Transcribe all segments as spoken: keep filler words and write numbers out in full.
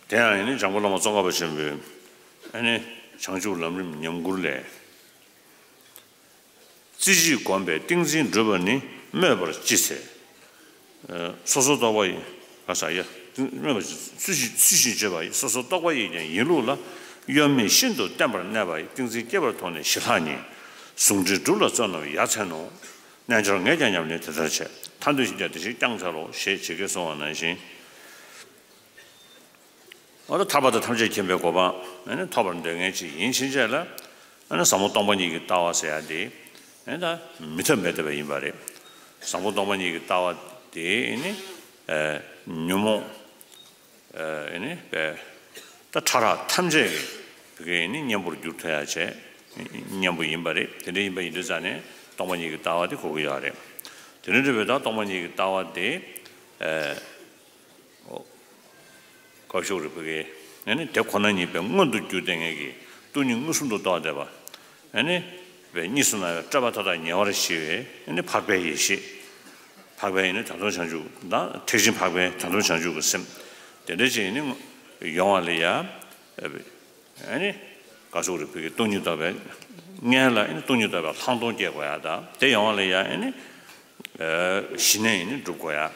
དེ་ཡང་ཨ་ནི་འཇམ་མགོན་བླ་མ་ཙོང་ཁ་པ་ཆེན་པོས་ཨ་ནི་བྱང་ཆུབ་ལམ་རིམ་ཉམས་མགུར་ལས། རྩེ་གཅིག་བསྒོམས་པས་ཏིང་འཛིན་འགྲུབ་པ་ནི། སྨོས་པར་ཅི་ཟད། སོ་སོར་རྟོག་པ་ཡིས། ག་ས་ཡ། སྨོས་པར་ཅི། ཚུལ་བཞིན་ཚུལ་བཞིན་བརྗོད་པ་ཡིས། སོ་སོར་རྟོག་པ་ཡིས་ཀྱང་ཡིན་ལུགས་ལ། གཡོ་མེད་ཤིན་ཏུ་བརྟན་པར་གནས་པ་ཡི། ཏིང་འཛིན་སྐྱེས་པར་མཐོང་ནས་ཞི་ལྷག་ཉིད། ཟུང་འབྲེལ་སྒྲུབ་ལ་བརྩོན་ནམ་ཡ་མཚན་ནོ། རྣལ་འབྱོར་ངས་ཀྱང་ཉམས་ལེན་དེ་ལྟར་བྱས། ཐར་འདོད་བཞིན་ཀྱང་དེ་བཞིན་བསྐྱང་འཚལ་ལོ། ཞེས་ཇི་སྐད་གསུངས་པ་ནང་བཞིན། འོ་ད་ཐར་པ་དང་ཐམས་ཅད་མཁྱེན་པའི་གོ་འཕང་ཨ་ནི་ཐོབ་པར་འདོད་མཁན་ཅིག་ཡིན་ཕྱིན་ཆད་ལ། ཨ་ནི་ཟབ་མོ་སྟོང་པ་ཉིད་ཀྱི་ལྟ་བ་ཟེར་ཡ་དེ་ཨ་ནི་ད་མི་ཐབས་མེད་བསྡད་པ་ཡིན་པ་རེད། ཟབ་མོ་སྟོང་པ་ཉིད་ཀྱི་ལྟ་བ་དེ་ཨ་ནི་ཨ་ཉོན་མོངས་ཨ་ནི་པའི་ད་ཕྲ་རགས་ཐམས་ཅད་ཀྱི་བི་གའི་ཨ་ནི་གཉེན་པོར་འགྱུར་ཐུབ་ཡ་བྱས། གཉེན་པོ་ཡིན་པ་རེད། དེ་འདྲ་ཡིན་པ་ཡིན་དུས་ཙང་ནས་སྟོང་པ་ཉིད་ཀྱི་ལྟ་བ་དེ་གོ་གི་ཡོད་རེད། དེ་འདྲ་འདྲ་བའི་ད་སྟོང་པ་ཉིད་ཀྱི་ལྟ་བ་དེ་ཨ། སྐབས་ཤོག་རེ་བི་གའི་ཨ་ནི་དེ་ཁོ་ན་ཉིད་པའི་མངོན་དུ་གྱུར་ཏེ་ངེད་ཀྱི་སྟོང་ཉིད་མངོན་སུམ་དུ་རྟོགས་བསྡད་པ། ཨ་ནི་པའི་གཉིས་སུ་སྣང་བའི་སྤྲོས་པ་མཐའ་དག་ཉེ་བར་ཞི་བའི་ཨ་ནི་འཕགས་པའི་ཡེ་ཤེས། འཕགས་པའི་ཨ་ནི་དམ་དམ་བྱང་ཆུབ་དང་ཐེག་ཆེན་འཕགས་པའི་དམ་དམ་བྱང་ཆུབ་ཀྱི་སེམས། དེ་འདྲ་ཅིག་ཨ་ནི་ཡོང་བ་ལ་ཡ། ཨ་ནི་སྐབས་ཤོག་རེ་བི་གའི་སྟོང་ཉིད་རྟོགས་པའི་མངལ་ལ་ཨ་ནི་སྟོང་ཉིད་རྟོགས་པའི་ལྷག་མཐོང་སྐྱེ་དགོས་ཡ་དང་དེ་ཡོང་བ་ལ་ཡ་ཨ་ནི་ཞི་གནས་ཨ་ནི་སྒྲུབ་དགོས་ཡ།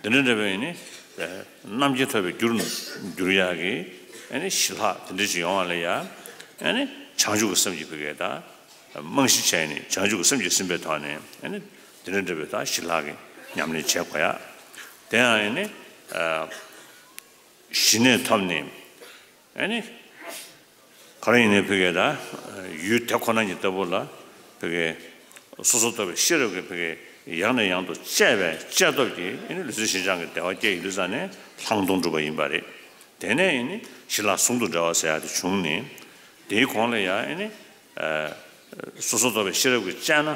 དེ་འདྲ་འདྲ་བའི་ནི་རྣམ་མཁྱེན་ཐོབ་པའི་རྒྱུར་འགྱུར་ཡག་གི་ཨ་ནི་ཞི་ལྷག་དེ་འདྲ་ཞིག་ཡོང་བ་ལ་ཡ། ཨ་ནི་བྱང་ཆུབ་ཀྱི་སེམས་ཀྱི་བི་གའི་ད་རྨང་གཞི་བྱས་ནས་བྱང་ཆུབ་ཀྱི་སེམས་ཀྱིས་ཟིན་པའི་ཐོག་ནས་ཨ་ནི་དེ་འདྲ་འདྲ་བའི་ད་ཞི་ལྷག་གི་ཉམས་ལེན་བྱེད་དགོས་ཡ། དེ་ཡང་ཨ་ནི་ཞི་གནས་ཐོབ་ནས། ཨ་ནི། ག་རེ་ཡིན་ནའི་བི་གའི་ད་ཡུལ་དེ་ཁོ་ན་ཉིད་ལྟ་བུ་ལ་བི་གའི་སོ་སོར་རྟོག་པའི་ཤེས་རབ་ཀྱིས་བི་གའི་ཡང་ནས་ཡང་དུ་དཔྱད་པའི་དཔྱད་སྟོབས་ཀྱིས་ཨ་ནི་ལུས་སེམས་ཤིན་སྦྱངས་ཀྱི་བདེ་བ་སྐྱེ་ཡི་ལུས་ཙང་ནས་ལྷག་མཐོང་གྲུབ་པ་ཡིན་པ་རེད། དེ་ནས་ཨ་ནི་ཞི་ལྷག་ཟུང་དུ་འབྲེལ་བ་ཟེར་ཡ་དེ་བྱུང་ནས་དེའི་གོང་ལ་ཡང་ཨ་ནི། སོ་སོར་རྟོག་པའི་ཤེས་རབ་ཀྱིས་དཔྱད་ན།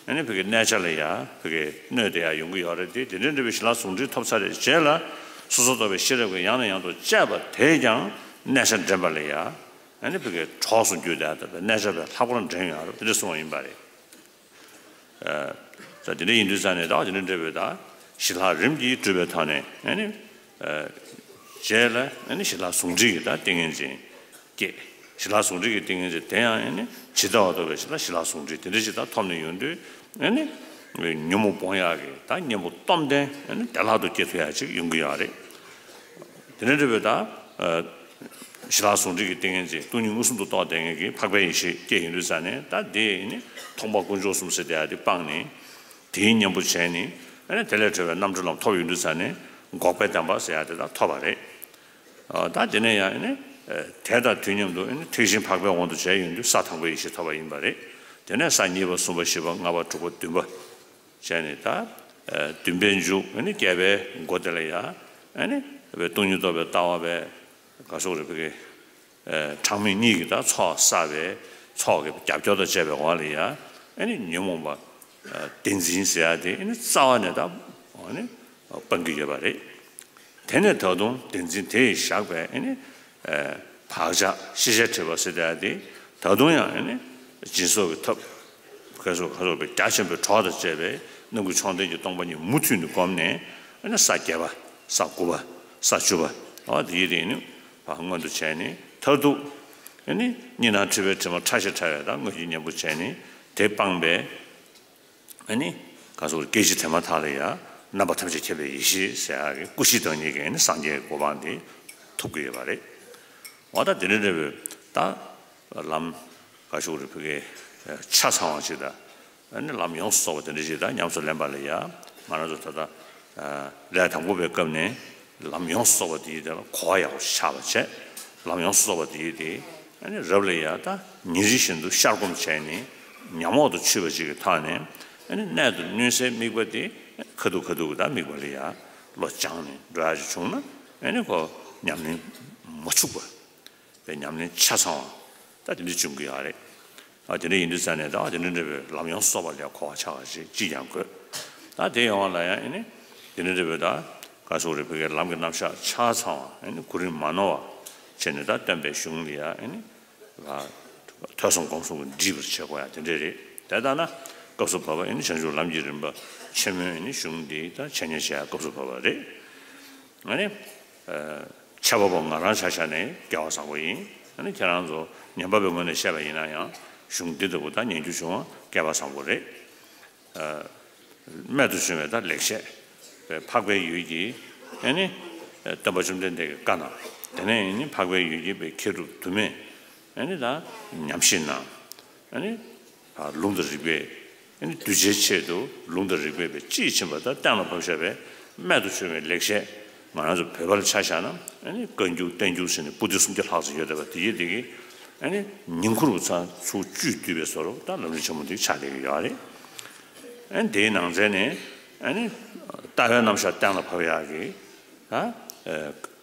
ཨ་ནི་བི་གའི་གནས་ཆ་ལ་ཡ་བི་གའི་གནོད་དེ་ཡ་ཡོང་གི་ཡོད་རེད་དེ་དེ་འདྲའི་འདྲ་བའི་ཞི་ལྷག་ཟུང་འབྲེལ་ཐོབ་ཚར་རེད་རྗེས་ལ་སོ་སོར་རྟོག་པའི་ཤེས་རབ་ཀྱིས་ཡང་ནས་ཡང་དུ་དཔྱད་པ་དེས་ཀྱང་གནས་ཆ་འདྲེན་པ་ལ་ཡ་ཨ་ནི་བི་གའི་གྲོགས་སུ་འགྱུར་དེ་ཡ་ད་བི་གནས་ཆ་བའི་ལྷག་པར་འདྲེན་ཡོང་ཡ་རེད་དེ་འདྲ་གསུངས་པ་ཡིན་པ་རེད། ད་དེ་འདྲ་ཡིན་དུས་ཙང་ནས་ད་དེ་འདྲ་འདྲ་བའི་ད་ཞི་ལྷག་རིམ་གྱིས་གྲུབ་པའི་ཐོག་ནས་ཨ་ནི། རྗེས་ལ་ཨ་ནི་ཞི་ལྷག་ཟུང་འབྲེལ་གྱི་ད་ཏིང་ངེ་འཛིན་སྐྱེས། ཞི་ལྷག་ཟུང་འབྲེལ་གྱི་ཏིང་ངེ་འཛིན་དེ་ཡང་ཨ་ནི་ཇི་ལྟ་བ་རྟོགས་པའི་ཞི་ལྷག་ཞི་ལྷག་ཟུང་འབྲེལ་དེ་འདྲ་ཞིག་ད་ཐོབ་ནས་ཡོང་དུས་ཨ་ནི་ཉོན་མོངས་སྤོང་ཡག་གི་ད་གཉེན་པོ་སྟོབས་ལྡན་ཨ་ནི་བདེ་བླག་ཏུ་སྐྱེ་ཐུབ་ཡག་ཅིག་ཡོང་གི་ཡོད་རེད། དེ་འདྲ་འདྲ་བའི་ད་ཞི་ལྷག་ཟུང་འབྲེལ་གྱི་ཏིང་ངེ་འཛིན་སྟོང་ཉིད་མངོན་སུམ་དུ་རྟོགས་བསྡད་མཁན་གྱི་འཕགས་པའི་ཡེ་ཤེས་སྐྱེས་ཡོང་དུས་ཙང་ནས་ད་དེ་ཨ་ནི་མཐོང་སྤང་ཀུན་འབྱུང་གསུམ་ཟེར་དེ་ཡག་དེ་སྤངས་ནས། དེའི་གཉེན་པོ་བྱས་ནས་ཨ་ནི་དེ་ལས་གྲོལ་བའི་རྣམ་གྲོལ་ལམ་ཐོབ་ཡོང་དུས་ཙང་ནས་འགོག་པའི་བདེན་པ་ཟེར་ཡག་དེ་དག་ཐོབ་པ་རེད། ཨ་ད་དེ་ནས་ཡང་ཨ་ནི་དེ་དང་དུས་མཉམ་དུ་ཨ་ནི་ཐེག་ཆེན་འཕགས་པའི་དབང་དུ་བྱས་ཡོང་དུས་ས་དང་པོའི་ཡེ་ཤེས་ཐོབ་པ་ཡིན་པ་རེད། དེ་ནས་ས་གཉིས་པ་གསུམ་པ་བཞི་པ་ལྔ་པ་དྲུག་པ་བདུན་པ་བྱས་ནས་ད་ཨ་བདུན་པའི་མཇུག་ཨ་ནི་བརྒྱད་པའི་འགོ་དེ་ལ་ཡང་ཨ་ནི་སྟོང་ཉིད་རྟོགས་པའི་ལྟ་བ་པའི་ག་སོགས་རེད་བི་གའི། ཨ་གྲངས་མེད་གཉིས་ཀྱི་ད་ཚོགས་བསགས་པའི་ཚོགས་ཀྱི་རྒྱབ་སྐྱོར་དང་བཅས་པའི་འོག་ལ་ཡ་ཨ་ནི་ཉོན་མོངས་པ་ཨ་བདེན་འཛིན་ཟེར་ཡ་དེ་ཨ་ནི་རྩ་བ་ནས་ད་ཨ་ནི་སྤང་གི་ཡོད་པ་རེད། དེ་ནས་ད་དུང་བདེན་འཛིན་དེས་བཞག་པའི་ཨ་ནི་ཨ་བག་ཆགས་ཤེས་བྱ་སྒྲིབ་པ་ཟེར་ཡ་དེ་ད་དུང་ཡང་ཨ་ནི་སྦྱིན་སོགས་ཀྱི་ཐབས་ག་སོགས་ག་སོགས་པའི་རྒྱ་ཆེན་པོའི་གྲོགས་དང་བཅས་པའི་རྣམ་ཀུན་མཆོག་ལྡན་གྱི་སྟོང་པ་ཉིད་མུ་མཐུད་ནས་བསྒོམས་ནས་ཨ་ནི་ས་བརྒྱད་པ་ས་དགུ་པ་ས་བཅུ་པ་འོ་དེ་ཡི་དེ་ནི། བ་མངོན་དུ་བྱས་ནས་མཐར་ཐུག་ཨ་ནི་གཉིས་སྣང་འཁྲུལ་པའི་དྲི་མ་ཕྲ་ཞིང་ཕྲ་བའི་དང་དངོས་གཞི་གཉེན་པོ་བྱས་ནས་དེ་སྤངས་པས་ཨ་ནི་ག་སོགས་སྐད་ཅིག་དེ་མ་ཐག་ལ་ཡང་རྣམ་པ་ཐམས་ཅད་ཁྱབ་པའི་ཡེ་ཤེས་ཟེར་ཡག་གི་སྐུ་བཞི་བདག་ཉིད་ཀྱི་ཨ་ནི་སངས་རྒྱས་ཀྱི་གོ་འཕང་དེ་ཐོབ་ཀྱི་ཡོད་པ་རེད། འོ་ད་དེ་འདྲ་འདྲ་བའི་ད་ལམ་ག་སོགས་རེ་ཕུལ་གི་ཆ་ཚང་བ་ཅིག་དང་། ཨ་ནི་ལམ་ཡོངས་སུ་རྫོགས་པ་དེ་འདྲ་ཞིག་དང་ཉམས་སུ་ལེན་པ་ལ་ཡ་ང་རང་ཚོ་ད་ལྟ་ལས་དང་པོ་པའི་སྐབས་ནས་ལམ་ཡོངས་སུ་རྫོགས་པ་དེ་ཡི་དེ་ལ་གོ་བ་ཡག་པོ་ཆགས་པ་བྱས། ལམ་ཡོངས་སུ་རྫོགས་པ་དེ་ཡི་དེ་ཨ་ནི་རབ་ལ་ཡ་ད་ཉིན་རེ་བཞིན་དུ་ཤར་སྒོམ་བྱས་ནས་ཉམས་འོག་ཏུ་ཆུད་པ་ཅིག་གི་ཐོག་ནས་ཨ་ནི་གནད་དུ་བསྣུན་སའི་དམིགས་པ་དེ་ཁ་ཐུག་ཁ་ཐུག་གི་ད་དམིགས་པ་ལ་ཡ་བློ་སྦྱངས་ནས་འགྲོ་ཡག་ཅིག་བྱུང་ན་ཨ་ནི་ཁོ་ཉམས་ལེན་མ་འཆུག་པ། པའི་ཉམས་ལེན་ཆ་ཚང་བ་ད་དེ་འདྲ་བྱུང་གི་ཡོད་རེད། ཨ་དེ་འདྲ་ཡིན་དུས་ཙང་ནས་ད་དེ་འདྲ་འདྲ་བའི་ལམ་ཡོངས་སུ་རྫོགས་པ་ལ་གོ་བ་ཆགས་པ་ཞིག་ཅིས་ཀྱང་དགོས། ད་དེ་ཡོང་བ་ལ་ཡང་ཨ་ནི་དེ་འདྲ་འདྲ་བའི་ད་ག་སོགས་རེ་ཕུལ་གྱི་ལམ་གྱི་རྣམ་གཞག་ཆ་ཚང་བ་ཨ་ནི་གོ་རིམ་མ་ནོར་བ་བྱས་ནས་ད་སྟོན་པའི་གཞུང་ལ་ཡང་ཨ་ནི་ཐོས་བསམ་སྒོམ་གསུམ་གྱིས་འདྲིས་པར་བྱེད་དགོས་ཡ་དེ་འདྲ་རེད། དེ་ལྟར་ན་སྐབས་སུ་བབ་པ་ཨ་ནི་བྱང་ཆུབ་ལམ་གྱི་རིམ་པ་ཆེན་མོའི་ཨ་ནི་གཞུང་འདི་ད་འཆད་ཉན་བྱེད་ཡ་སྐབས་སུ་བབ་པ་རེད། ཨ་ནི། ཆད་པ་པོ་ང་རང་ཆ་བཞག་ནས་སྐལ་བ་བཟང་པོ་ཡིན། ཨ་ནི་ཁྱེད་རང་ཚོ་ཉན་པ་པོའི་ངོས་ནས་བཤད་པ་ཡིན་ན་ཡང་གཞུང་འདི་ལྟ་བུ་ད་ཉན་རྒྱུ་བྱུང་བ་སྐལ་བ་བཟང་པོ་རེད། རྨད་དུ་བྱུང་བའི་ད་ལེགས་བཤད། འཕགས་པའི་ཡུལ་གྱི་ཨ་ནི་སྟོན་པ་བཅོམ་ལྡན་འདས་ཀྱི་བཀའ་གནང་། དེ་ནས་ཨ་ནི་འཕགས་པའི་ཡུལ་གྱི་མཁས་གྲུབ་དུ་མས་ཨ་ནི་ད་ཉམས་བཞེས་གནང་། ཨ་ནི་ལུང་དང་རིགས་པས་ཨ་ནི་གདུལ་བྱའི་ཆེད་དུ་ལུང་དང་རིགས་པས་དཔེ་དཔྱིས་ཕྱིན་པ་ད་གཏན་ལ་ཕབ་བཞག་པའི་རྨད་དུ་བྱུང་བའི་ལེགས་བཤད། ང་རང་ཚོ་བོད་པ་ལ་ཆ་བཞག་ན་ཨ་ནི་བཀའ་འགྱུར་བསྟན་འགྱུར་ཟེར་ནས་པོ་ཏི་སུམ་བརྒྱ་ལྷག་ཙམ་ཡོད་བསྡད་པ་དེ་ཡི་དེ་གི་ཨ་ནི་ཉིང་ཁུ་རུ་ཚང་ཚུར་བཅུད་བསྡུས་པའི་བཟོ་འདྲ་ད་ལམ་རིམ་ཆེན་མོ་འདི་ཆགས་བསྡད་ཀྱི་ཡོད་རེད། ཨ་ནི་དེའི་ནང་ཚན་ནས་ཨ་ནི་ལྟ་བའི་རྣམ་གཞག་གཏན་ལ་ཕབ་ཡག་གི་ཨ་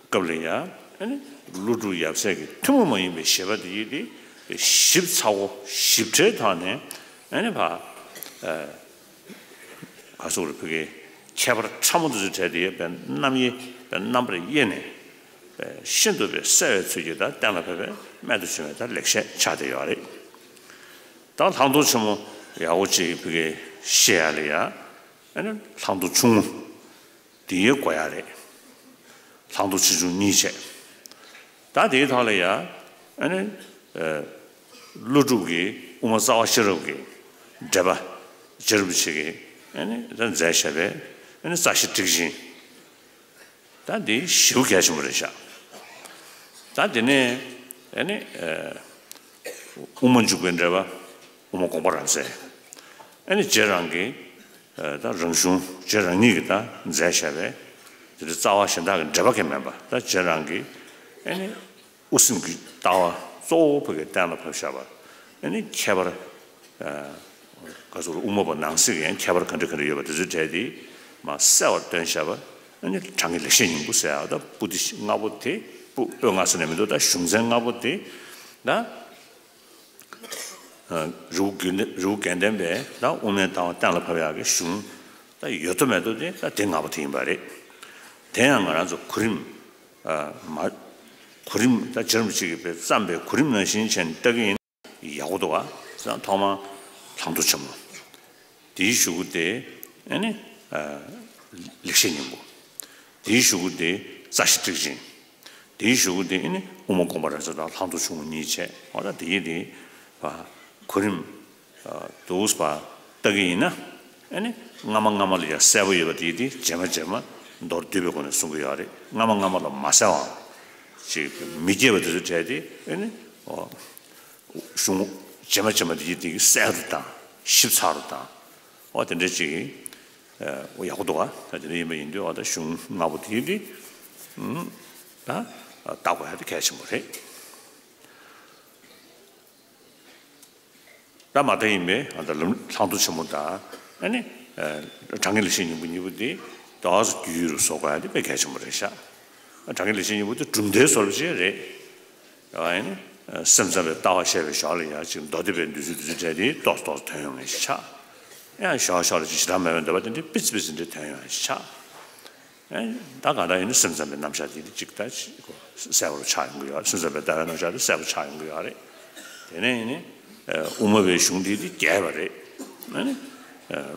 སྐབས་ལ་ཡང་ཨ་ནི་ཀླུ་སྒྲུབ་ཡབ་སྲས་ཀྱི་ཐུན་མོང་མ་ཡིན་པའི་བཞེད་པ་དེ་ཡི་དེ་ཞིབ་ཚགས་པོ་ཞིབ་ཕྲའི་ཐོག་ནས་ཨ་ནི་ཕ་ག་སོགས་རུ་ཕུ་གའི་ཁྱད་པར་ཕྲ་མོ་དེ་ཚོའི་གྲས་དེ་ཡོད་པའི་རྣམ་དབྱེ་པའི་རྣམ་པར་དབྱེ་ནས་ཤིན་ཏུ་པའི་གསལ་བའི་ཚུལ་གྱིས་ད་གཏན་ལ་ཕབ་པའི་རྨད་དུ་བྱུང་བའི་ད་ལེགས་བཤད་ཆགས་བསྡད་ཡོད་རེད། ད་ལྷག་མཐོང་ཆེན་མོ་ཡག་པོ་ཅིག་ཕུ་གའི་བཤད་ཡ་ལ་ཡ་ཨ་ནི་ལྷག་མཐོང་ཆུང་ངུ། དེའི་གོ་ཡ་རེད། ལྷག་མཐོང་ཆེ་ཆུང་གཉིས་བྱས། ད་དེའི་ཐོག་ལ་ཡ་ཨ་ནི་ཀླུ་སྒྲུབ་ཀྱི་དབུ་མ་རྩ་བ་ཤེས་རབ་ཀྱི་འགྲེལ་པ་རྗེ་རིན་པོ་ཆེ་གིས་ཨ་ནི་ད་མཛད་བཞག་པའི་ཨ་ནི་རྩ་ཤེ་ཊཱིཀ་ཆེན། ད་འདི་ཞེ་པོ་གལ་ཆེན་པོ་རེད་ཤག་ད་དེ་ནས་ཨ་ནི་དབུ་མ་འཇུག་པའི་འགྲེལ་པ་དབུ་མ་དགོངས་པ་རབ་གསལ། ཨ་ནི་རྗེ་རང་གི་ད་རང་གཞུང་རྗེ་རང་ཉིད་ཀྱིས་ད་མཛད་བཞག་པའི་དེ་རྩ་བ་གཞན་དག་གི་འགྲེལ་པ་གང་མིན་པ་ད་རྗེ་རང་གི་ཨ་ནི་དབུ་སེམས་ཀྱི་ལྟ་བ་གཙོ་བོ་ཕ་གིར་གཏན་ལ་ཕབ་བཞག་པ་ཨ་ནི་ཁྱད་པར་ག་ཚོད་དབུ་མ་པ་ནང་གསེས་ཀྱི་ཡང་ཁྱད་པར་ག་འདྲ་ག་འདྲ་ཡོད་པ་དེ་ཚོའི་གྲས་དེ་མར་གསལ་བར་སྟོན་བཞག་པ་ཨ་ནི་དྲང་གི་ལེགས་བཤད་སྙིང་པོ་ཟེར་ཡག་ད་པོ་ཏི་ལྔ་པོ་དེ་པོ་པོད་ལྔ་ཟེར་ནས་མི་འདུག་ད་གཞུང་ཚན་ལྔ་པོ་དེ་ད། རི་བོ་དགེ་ལྡན་རི་བོ་དགེ་ལྡན་པའི་ད་དབུ་མའི་ལྟ་བ་གཏན་ལ་ཕབ་ཡག་གི་གཞུང་ད་ཡོད་དོ་མེད་དོ་དེ་ད་དེ་ལྔ་པོ་དེ་ཡིན་པ་རེད། དེ་ཡང་ང་རང་ཚོ་གོ་རིམ་མ་གོ་རིམ་ད་རྗེ་རིན་པོ་ཆེ་གིས་དཔེ་བརྩམས་པའི་གོ་རིམ་ནང་བཞིན་བྱས་ནས་ལྟ་གི་ཡིན་ན་ཡག་པོ་འདུག་བ། ཐོག་མར་ལྷག་མཐོང་ཆེན་མོ། དེའི་གཞུག་གུ་དེ་ཨ་ནི་ལེགས་བཤད་སྙིང་པོ། དེའི་གཞུག་གུ་དེ་རྩ་ཤེ་ཊཱིཀ་ཆེན། དེའི་གཞུག་གུ་དེ་ཨ་ནི་དབུ་མ་དགོངས་པ་རབ་གསལ་དང་ལྷག་མཐོང་ཆུང་ངུ་གཉིས་བྱས། འོ་ད་དེ་ཡི་དེ་གོ་རིམ་དུས་པ་ལྟ་གི་ཡིན་ན་ཨ་ནི་སྔ་མ་སྔ་མ་ལ་ཡང་གསལ་པོ་ཡོད་པ་དེ་ཡི་དེ་རྗེས་མ་རྗེས་མ་མདོར་བསྡུས་པའི་སྒོ་ནས་གསུང་གི་ཡོད་རེད། སྔ་མ་སྔ་མ་ལ་མ་གསལ་བའང་ཅིག་མི་སྐྱེ་བ་དེ་ཚོའི་གྲས་དེ་ཨ་ནི་འོ། གཞུང་རྗེས་མ་རྗེས་མ་དེ་དེ་གསལ་རུ་དང་ཞིབ་ཚགས་རུ་དང་། འོ་དེ་འདྲ་ཅིག་ཡག་པོ་འདུག་ག་ད་དེ་འདྲ་ཡིན་པ་ཡིན་དུས་འོ་ད་གཞུང་ལྔ་པོ་དེ་དེ་ད་བརྟག་དགོས་ཡ་དེ་གལ་ཆེན་པོ་རེད། ད་མ་མཐའ་ཡིན་པའི་ད་ལམ་ལྷག་མཐོང་ཆེན་མོ་དང་ཨ་ནི་དྲང་ངེས་ལེགས་བཤད་སྙིང་པོ་གཉིས་པོ་དེ་ཏོག་ཙམ་རྒྱུས་ཡོད་རུ་བཟོ་དགོས་ཡ་དེ་དཔེ་གལ་ཆེན་པོ་རེད་ཤག་དྲང་ངེས་ལེགས་བཤད་སྙིང་པོ་དེ་གྲུབ་མཐའི་བཟོ་འདྲ་ཅིག་རེད། ཨ་ནི་སེམས་ཙམ་པའི་ལྟ་བ་བཤད་པའི་ཞོར་ལ་ཡང་ཅིག་མདོ་སྡེ་པའི་འདོད་ཚུལ་འདོད་ཚུལ་འདྲ་དེ་ཏོག་ཙམ་ཏོག་ཙམ་ཐོན་ཡོང་ངེས་ཤག་ཡང་ཞོར་ཞོར་ལ་ཅིག་ཞེ་དྲག་མེད་པའི་འདོད་པ་དེ་འདྲ་ཏིག་ཙམ་ཏིག་ཙམ་འདྲ་ཐོན་ཡོང་ངེས་ཤག་ཨེ། ད་གང་ལྟར་ཡིན་ན་སེམས་ཙམ་པའི་རྣམ་གཞག་དེ་གཅིག་ད་གཅིག་གསལ་པོར་ཆགས་ཡོང་གི་ཡོད་རེད། སེམས་ཙམ་པའི་ལྟ་བའི་རྣམ་གཞག་དེ་གསལ་པོ་ཆགས་ཡོང་གི་ཡོད་རེད། དེ་ནས་ཡིན་ནི་དབུ་མ་པའི་གཞུང་འདི་དེ་རྒྱས་པ་རེད། ཨ་ནི་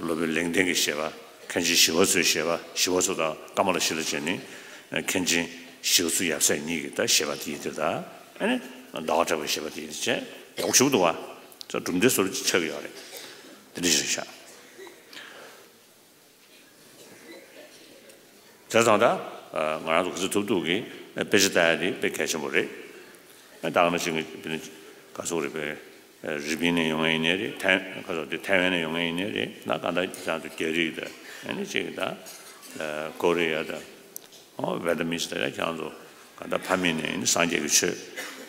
སློབ་དཔོན་ལེགས་ལྡན་གྱི་བཞེད་པ། མཁན་ཆེན་ཞི་བ་འཚོའི་བཞེད་པ། ཞི་བ་འཚོ་དང་ཀ་མ་ལ་ཤཱི་ལ་བྱས་ནི་མཁན་ཆེན་ཞི་བ་འཚོ་ཡབ་སྲས་གཉིས་ཀྱི་ད་བཞེད་པ་དེ་ཡིན་དེ། ད་ཨ་ནི་ཟླ་བ་གྲགས་པའི་བཞེད་པ་དེ་ཡིན་དེ་བྱས་ཡག་པོ་ཞེ་པོ་འདུག་བ། ད་གྲུབ་མཐའི་བཟོ་འདྲ་ཅིག་ཆགས་ཀྱི་ཡོད་རེད། དེ་འདྲ་ཞིག་རེད་ཤག་བྱས་ཙང་ད་ང་རང་ཚོ་ག་ཚོད་ཐུབ་ཐུབ་ཀྱིས་དཔེ་ཆ་ལྟ་ཡ་དེ་དཔེ་གལ་ཆེན་པོ་རེད། ད་ག་ནང་བཞིན་གྱི་དེ་ནི་ག་ཚོད་རེད་པས། རི་པིན་ནས་ཡོང་ཡ་ཡིན་ནའི་རེད། ཐའེ་ག་ཚོད་དེ་ཐའེ་ཝན་ནས་ཡོང་ཡ་ཡིན་ནའི་རེད། ད་ག་ད་ཁྱེད་ཚོ་རྒྱ་རིགས་དང་ཨ་ནི་གཅིག་ད་ཀོ་རི་ཡ་དང་ཨོ་ཝེ་ཏ་མི་སི་དང་ཡ་ཁྱེད་ཚོ་ག་ད་ཕ་མེས་ནས་ཨ་ནི་སངས་རྒྱས་ཀྱི་ཆོས་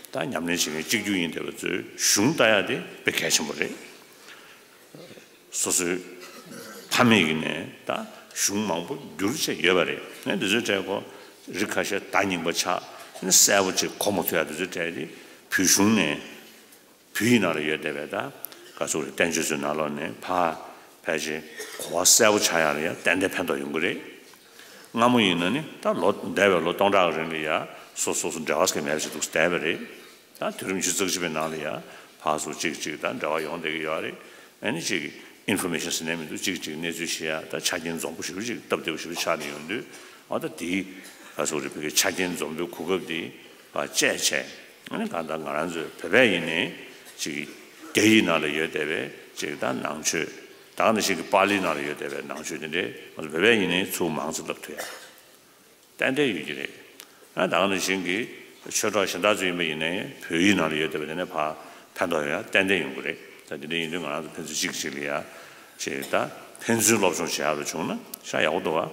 ད་ཉམས་ལེན་བྱེད་མཁན་གཅིག་གྱུར་ཡིན་བསྡད་པ་ཚོའི་གཞུང་ལྟ་ཡ་དེ་དཔེ་གལ་ཆེན་པོ་རེད། སོ་སོའི་ཕ་མེས་ཀྱི་ནས་ད་གཞུང་མང་པོ་བསྒྱུར་བྱས་ཡོད་པ་རེད། ནས་འདི་ཚོའི་གྲས་ཁོ་རིགས་ཁ་ཤས་ད་རྙིང་པ་ཆགས་ནས་གསལ་པོ་ཅིག་གོ་མ་ཐུབ་ཡ་འདི་ཚོའི་གྲས་དེ་བོད་གཞུང་ནས་བོད་ཡིག་ནང་ལ་ཡོད་བསྡད་པའི་ད་ག་ཚོད་རེད། བསྟན་བཅོས་ཚོའི་ནང་ལོགས་ནས་ཕར་ཕལ་ཆེར་གོ་བ་གསལ་པོ་ཆགས་ཡ་ལ་ཡ་ཏན་ཏན་ཕན་ཐོགས་ཡོང་གི་རེད། སྔ་མོ་ཡིན་ན་ནི་ད་ལོ་འདས་པའི་ལོ་སྟོང་ཕྲག་གི་རིང་ལ་ཡ་སོ་སོ་སོ་འབྲེལ་བ་ཟེར་མེད་པ་ཞིག་འདུག་བསྡད་པ་རེད། ད་དུས་རབས་ཉི་ཤུ་རྩ་གཅིག་པའི་ནང་ལ་ཡ་ཕར་ཚུར་གཅིག་གཅིག་ད་འབྲེལ་བ་ཡོང་བསྡད་ཀྱི་ཡོད་རེད། ཨ་ནི་གཅིག་ཨིན་ཕོར་མེ་ཤན་ཟེར་ནས་མི་འདུག་གཅིག་གཅིག་གནས་ཚུལ་ཤེས་ཡ་ད་ཆ་རྐྱེན་འཛོམས་པོ་ཞེ་པོ་ཅིག་སྟབས་བདེ་པོ་ཞེ་པོ་ཆགས་ནས་ཡོང་དུས་ཨ་ད་དེའི་ ག་ཟེར་རེད། བོད་ཀྱི་ཆ་རྐྱེན་འཛོམས་པའི་གོ་སྐབས་འདི་བཅས་བྱས། ཨ་ནི་གང་ལྟར་ང་རང་ཚོའི་བོད་པ་ཡིན་ནའི་ཅིག་རྒྱ་ཡིག་ནང་ལ་ཡོད་བསྡད་པའི་ཅིག་ད་ནང་ཆོས། ད་ག་ནང་བཞིན་གྱི་པཱ་ལིའི་ནང་ལ་ཡོད་བསྡད་པའི་ནང་ཆོས་དེ་འདྲའི་ང་ཚོ་བོད་པ་ཡིན་ནའི་ཚུར་མང་ཙམ་བསླབ་ཐུབ་ཡ། ཏན་ཏན་ཡོད་ཀྱི་རེད། ཨ་ད་ག་ནང་བཞིན་གྱི་ཆོས་གྲོགས་གཞན་དག་ཚོ་ཡིན་པ་ཡིན་ནའི་བོད་ཡིག་ནང་ལ་ཡོད་བསྡད་པ་དེ་ནས་ཕར་ཕན་ཐོགས་ཡོང་ཡ་ཏན་ཏན་ཡོང་གི་རེད། ད་དེ་འདྲ་ཡིན་དུས་ང་རང་ཚོ་ཕན་ཚུན་གཅིག་གཅིག་ལ་ཡ་ཅིག་ད་ཕན་ཚུན་སློབ་སྦྱོང་བྱེད་ཡག་ལ་བྱུང་ན་ཤ་ཡག་པོ་འདུག་ག་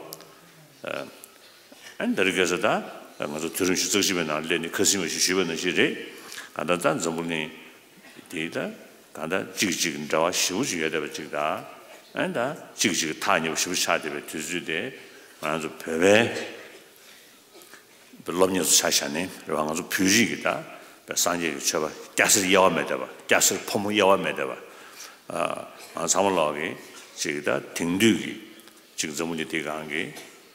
ཨ་ནི་ད་རེས་ཁ་སང་ད་ང་ཚོ་དུས་རིམ་བཞི་ཙམ་ཞིག་པའི་ནང་སླེབས་ནས་ཁ་སང་མ་ཞིག་ཞུས་པ་ནང་བཞིན་རེད། གང་ལྟར་ད་འཛམ་བུ་གླིང་དེ་ད་གང་ལྟར་གཅིག་གཅིག་འབྲེལ་བ་ཞེ་པོ་ཅིག་ཡོད་བསྡད་པ་ཅིག་དང་། ཨ་ནི་ད་གཅིག་གཅིག་ཐག་ཉེ་པོ་ཞེ་པོ་ཆགས་བསྡད་པའི་དུས་ཚོད་དེ། ང་རང་ཚོ་བོད་པའི་སློབ་གཉེར་ཚོ་ཆ་བཞག་ནས་རེད་བ། ང་ཚོ་བོད་རིགས་ཀྱི་ད་སངས་རྒྱས་ཀྱི་ཆོས་པ་སྐྱ་སེར་དབྱེ་བ་མེད་བསྡད་པ། སྐྱ་སེར་ཕོ་མོ་དབྱེ་བ་མེད་བསྡད་པ། ཨ་ང་ཚང་མ་ལོག་གི་ཅིག་ད་དེང་དུས་ཀྱི་ཅིག་འཛམ་བུ་གླིང་འདིའི་སྒང་གི་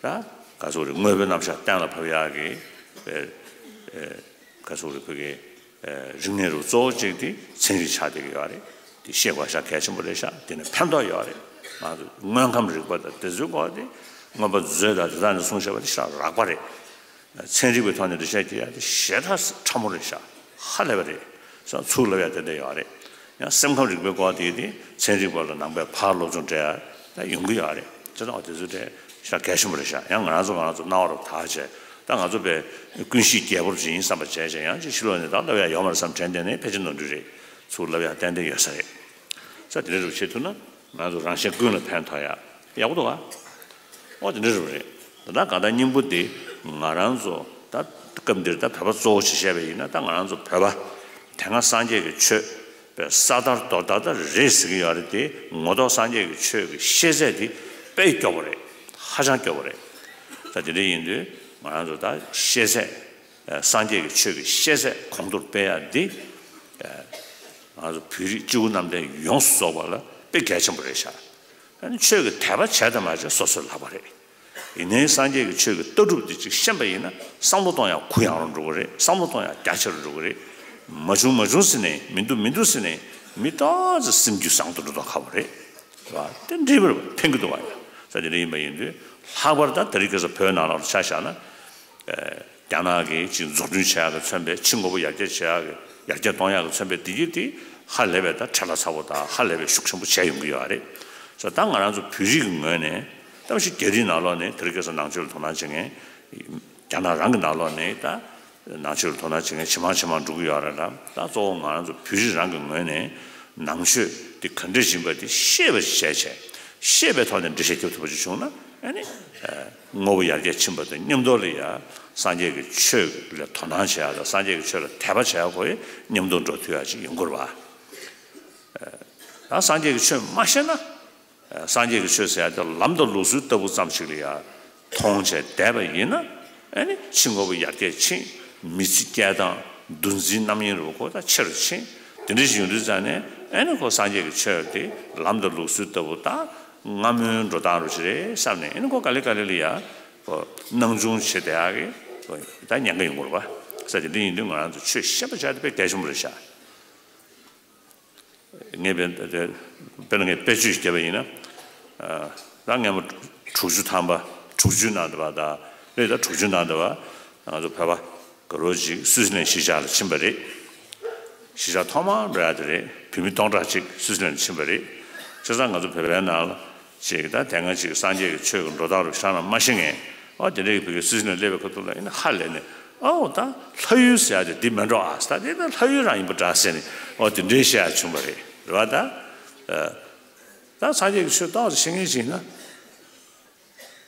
ད་ག་ཟེར་རེད། དངོས་པོའི་རྣམ་གཞག་གཏན་ལ་ཕབ་ཡག་གི་ཨེ་ཨེ་ག་ཟེར་རེད། བོད་ཀྱི་ཨེ་རིག་གནས་རུ་གཙོ་བོ་གཅིག་དེ་ཚན་རིག་ཆགས་བསྡད་ཀྱི་ཡོད་རེད། དེ་ཤེས་དགོས་ཤ་གལ་ཆེན་པོ་རེད་ཤག་དེ་ནས་ཕན་ཐོགས་ཡོད་རེད། ང་ཚོ་དངོས་ཁམས་རིག་པ་དང་དེ་ཚོའི་སྐོར་དེ་མངོན་པ་མཛོད་དང་དེ་དག་ནས་གསུངས་བཞག་པ་དེ་ཤ་རགས་པ་རེད། ཚན་རིག་པའི་ཐོག་ནས་འགྲེལ་བཤད་རྒྱག་ཡ་དེ་ཞེ་དྲག་ཕྲ་མོ་རེད་ཤག་ཧ་ལས་པ་རེད། ཚུར་ལབ་ཡ་དེ་འདྲ་ཡོད་རེད། ཡང་སེམས་ཁམས་རིག་པའི་སྐོར་དེ་དེ་ཚན་རིག་པ་ལ་ནང་པའི་ཕར་སློབ་སྦྱོང་སྤྲད་ཡ་ད་ཡོང་གི་ཡོད་རེད། བྱས་ཙང་དེ་ཚོ་དེ་ཤ་གལ་ཆེན་པོ་རེད་ཤག་ཡང་ང་རང་ཚོ་ང་རང་ཚོ་སྣང་བ་རུ་དག་བྱས། ད་ང་ཚོ་པའི་ཀུན་གཞི་རྒྱས་པོ་ཅིག་ཡིན་བསམ་པ་བྱས་བྱས། ཡང་ཅིག་ཕྱི་ལོགས་ནས་ད་ལབ་ཡ་ཡོད་མ་རེད་བསམ་དྲན་བསྡད་ནས་ཕལ་ཆེར་ནོར་འཁྲུལ་རེད། ཚུར་ལབ་ཡ་ཏན་ཏན་ཡོད་ས་རེད། ས་དེ་འདྲ་རུ་བྱེད་ཐུབ་ན་ང་ཚོ་རང་གཞན་ཀུན་ལ་ཕན་ཐོགས་ཡ་ཡག་པོ་འདུག་ག་ཨོ་དེ་འདྲ་རུ་རེད། ད་ལྟ་གང་ལྟར་སྙིང་པོ་དེ་ང་རང་ཚོ་ད་སྐབས་འདིར་ད་བོད་པ་གཙོ་བོ་ཞིག་བཤད་པ་ཡིན་ན། ད་ང་རང་ཚོ་བོད་པ་དེ་སྔ་སངས་རྒྱས་ཀྱི་ཆོས་པའི་ས་དར་རྡོ་དར་ད་རེད་ཟེར་གྱི་ཡོད་རེད་དེ། ངོ་ཐོག་སངས་རྒྱས་ཀྱི་ཆོས་ཀྱི་ཤེས་ཚད་དེ་དཔེ་སྐྱོ་པོ་རེད། ཧ་ཅང་སྐྱོ་པོ་རེད། ད་དེ་འདྲ་ཡིན་དུས་ང་རང་ཚོ་ད་ཤེས་ཚད། སངས་རྒྱས་ཀྱི་ཆོས་ཀྱི་ཤེས་ཚད་གོང་མཐོར་སྤེལ་ཡ་འདི། ང་ཚོ་བོད་རིགས་སྤྱི་བོ་གནམ་བསྟན་ཡོངས་སུ་རྫོགས་པ་ལ་དཔེ་གལ་ཆེན་པོ་རེད་ཤག་ཨ་ནི་ཆོས་ཀྱི་དད་པ་བྱས་དང་མ་བྱས་སོ་སོའི་ལག་པ་རེད། ཡིན་ནའི་སངས་རྒྱས་ཀྱི་ཆོས་ཀྱི་ལྟ་གྲུབ་འདི་ཅིག་ཤེས་པ་ཡིན་ན་བསམ་བློ་གཏོང་ཡ་གུ་ཡངས་རུ་འགྲོ་གི་རེད། བསམ་བློ་གཏོང་ཡ་རྒྱ་ཆེ་རུ་འགྲོ་གི་རེད། མ་བྱུང་མ་བྱུང་ཟེར་ནས། མི་འདུག་མི་འདུག་ཟེར་ནས་མི་ཏོག་ཙམ་སེམས་རྒྱུད་བཟང་དུ་འགྲོ་མདོག་ཁ་པོ་རེད། རེད་བ། དེ་འདྲའི་བར་ཕན་གྱི་འདུག་བ། ས་དེ་འདྲ་ཡིན་པ་ཡིན་དུས་ལྷག་པར་ད་དེ་རིང་ཁ་སང་བོད་ནང་ལོགས་ཆ་བཞག་ན། རྒྱ་ནག་གིས་ཅིག་འཛུགས་སྐྲུན་བྱེད་ཡག་གི་མཚོན་པའི། ཕྱི་དངོས་པོ་ཡར་རྒྱས་བྱེད་ཡག་གི། ཡར་རྒྱས་གཏོང་ཡག་གི་མཚོན་པའི་བདེ་སྐྱིད་དེ་ཧ་ལས་པའི་ད་ཁྲལ་ལ་ཚ་པོ་དང་ཧ་ལས་པའི་ཤུགས་ཆེན་པོ་བྱས་ཡོང་གི་ཡོད་རེད། སོ་ད་ང་རང་ཚོ་བོད་རིགས་ཀྱི་ངོས་ནས་ད་ཞིག་རྒྱ་རིགས་ནང་ལོགས་ནས་དེ་རིང་ཁ་སང་ནང་ཆོས་ལ་དོ་སྣང་བྱེད་མཁན། རྒྱ་ནག་རང་གི་ནང་ལོགས་ནས་ད་ནང་ཆོས་ལ་དོ་སྣང་བྱེད་མཁན་ཇེ་མང་ཇེ་མང་འགྲོ་གི་ཡོད་རེད་ལ། ད་གཙོ་བོ་ང་རང་ཚོ་བོད་རིགས་རང་གི་ངོས་ནས་ནང་ཆོས་དེ་ག་འདྲ་ཡིན་པ་དེ་ཤེས་པ་ཞིག་བྱས་བྱས། ཤེས་པའི་ཐོག་ནས་འགྲེལ་བཤད་རྒྱབ་ཐུབ་པ་ཞིག་བྱུང་ན། ཨ་ནི་དངོས་པོ་ཡར་རྒྱས་ཕྱིན་པ་དང་མཉམ་དུ་ལ་ཡ་སངས་རྒྱས་ཀྱི་ཆོས་ལ་དོ་སྣང་བྱེད་ཡ་དང་། སངས་རྒྱས་ཀྱི་ཆོས་ལ་དད་པ་བྱེད་ཡ་ཁོ་ཡི་མཉམ་དུ་འགྲོ་ཐུབ་ཡ་ཅིག་ཡོང་དགོས་རེད་བ། ད་སངས་རྒྱས་ཀྱི་ཆོས་མ་ཤེས་ན། སངས་རྒྱས་ཀྱི་ཆོས་ཟེར་ཡ་དེ་ལམ་དང་ལུགས་སྲོལ་ལྟ་བུ་ཙམ་ཞིག་ལ་ཡ་མཐོང་བྱས་བསྡད་པ་ཡིན་ན། ཨ་ནི་ཕྱི་དངོས་པོ་ཡར་རྒྱས་ཕྱིན། མི་ཚེ་སྐྱེལ་སྟངས་འདུ་འཛིའི་རྣམ་གཡེང་རུ་ཁོ་ད་ཆེ་རུ་ཕྱིན། དེ་འདྲ་ཞིག་ཡོང་དུས་ཙང་ནས། ཨ་ནི་ཁོ་སངས་རྒྱས་ཀྱི་ཆོས་དེ་ལམ་དང་ལུགས་སྲོལ་ལྟ་བུ་ད་སྔ་མོའི་འགྲོ་སྟངས་རུ་ཞིག་རེད་བསམ་ནས། ཨ་ནི་ཁོ་ག་ལེ་ག་ལེ་ལ་ཡ་ཁོ་སྣང་ཆུང་བྱེད་བསྡད་ཡག་གི་ཁོ་ད་ཉེན་ཁ་ཡོང་གི་རེད་བ། ས་དེ་འདྲ་ཡིན་དུས་ང་རང་ཚོ་ཆོས་ཤེས་པ་བྱ་དེ་དཔེ་གལ་ཆེན་པོ་རེད་ཤག་ངས་དཔེ་དེ་དཔེར་ན་ངས་དཔེ་བརྗོད་ཞིག་བརྒྱབ་པ་ཡིན་ན། ཨ་ད་སྔོན་མ་དྲུག་ཅུ་ཐམ་པ། དྲུག་ཅུའི་ནང་དུ་བ་ད་རེད། ད་དྲུག་ཅུའི་ནང་དུ་བ་ང་ཚོ་བོད་པ་དགའ་རོགས་ཅིག་སུའུ་ཙི་ལན་གཞིས་ཆགས་ལ་ཕྱིན་པ་རེད། གཞིས་ཆགས་ཐོག་མ་འགྲོ་ཡ་དེ་རེད། བོད་མི་སྟོང་ཕྲག་གཅིག་སུའུ་ཙི་ལན་ལ་ཕྱིན་པ་རེད། བྱས་ཙང་ང་ཚོ་བོད་པའི་ནང་ལ་ཅིག་ད་དེ་སྔ་ཅིག་སངས་རྒྱས་ཀྱི་ཆོས་ཀྱི་འགྲོ་སྟངས་རུ་ཤ་ན་མ་ཤེས་མཁན། ཨོ་དེ་འདྲའི་བོད་ཀྱི་སུའུ་ཙི་ལན་སླེབས་པའི་ཁ་ཐུག་ལ་ཡིན་ན་ཧ་ལས་ནས། ཨོ་ད་ལྷ་ཡུལ་ཟེར་ཡ་དེ་འདི་མིན་འགྲོ་ཨ། ད་དེ་ད་ལྷ་ཡུལ་རང་ཡིན་པ་འདྲ་ཟེར་ནས། ཨོ་དེ་འདྲའི་བཤད་ཡ་བྱུང་བ་རེད། རེད་བ། ད་ཨ་ད་སངས་རྒྱས་ཀྱི་ཆོས་ཏོག་ཙམ་ཤེས་མཁན་ཞིག་ཡིན་ན།